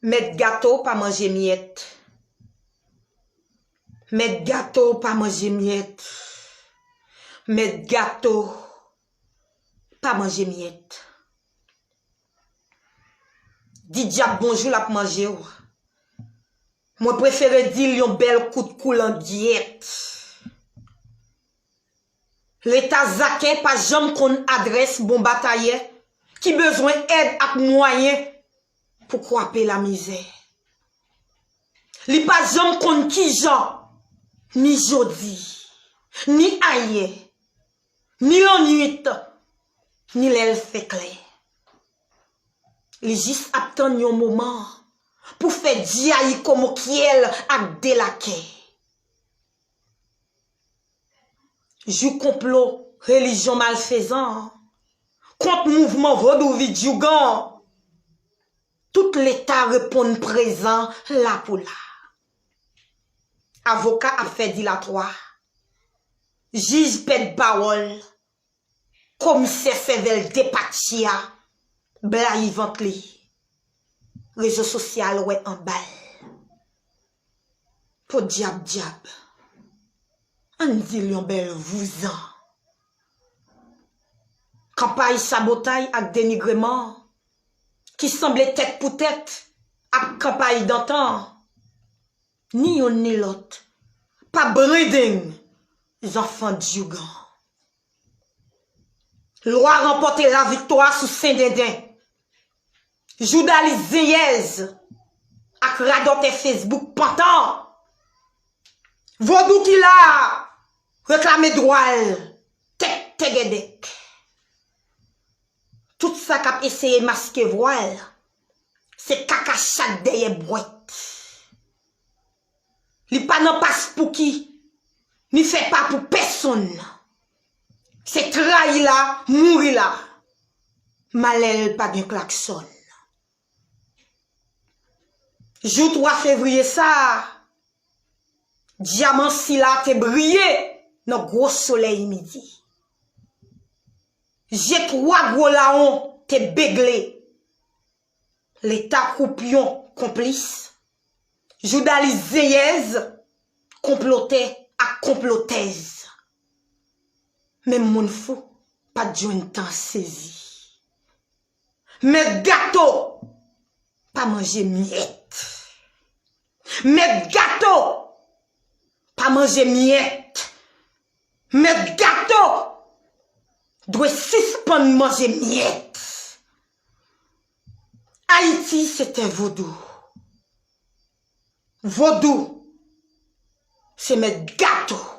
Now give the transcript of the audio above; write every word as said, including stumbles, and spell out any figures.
Mèt gato pa manje myèt. Mèt gato pa manje myèt. Mèt gato pa manje myèt. Di dyab bonjou, l ap manje w. Mwen prefere di l yon bèl kout kou langyèt. Leta zaken pa janm konn adrès bon batayè ki bezwen èd ak mwayen pou kwape lamizè. Li pa janm konn kijan, ni jodi, ni ayè, ni lannwit, ni lè l fè klè. Li jis ap tann yon moman pou fè dyayi komokyèl ak delakè. Jou konplo relijyon malfezan kont mouvman vodouvi djougan, tout Leta reponn prezan la pou la. Avoka ap fè dilatwa, jij pèd pawòl, komisè sèvèl depatcha blayi vant li. Rezo sosyal wè anba l. Podyab dyab, ann di l yon bèl vouzan. Kanpay sabotay ak denigreman ki sanble tèt pou tèt ak kanpay dantan. Ni youn ni lòt pa brendeng zanfan djougan. Lwa ranpòte laviktwa sou Sendenden. Joudalis zenyèz ak radòtè Facebook pantan. Vodou ki la a reklame dwa l tèt tègèdèk. Tout sa k ap eseye maske vwa l se kaka chat dèyè bwèt. Li pa nan paspouki, ni fè pa pou pèsonn. Se trayi la, mouri la. Malè l pa gen klaksòn. Jou twa fevriye sa a, dyaman sila te briye nan gwo solèy midi. Je twa gwo lawon te begle. Leta koupyon konplis, joudalis zenyèz, konplotè ak konplotèz. Menm moun fou pa t jwenn tan sezi. Mèt gato pa manje myèt. Mèt gato pa manje myèt. Mèt gato dwe sispann manje myèt. Ayiti se tè vodou. Vodou se mèt gato.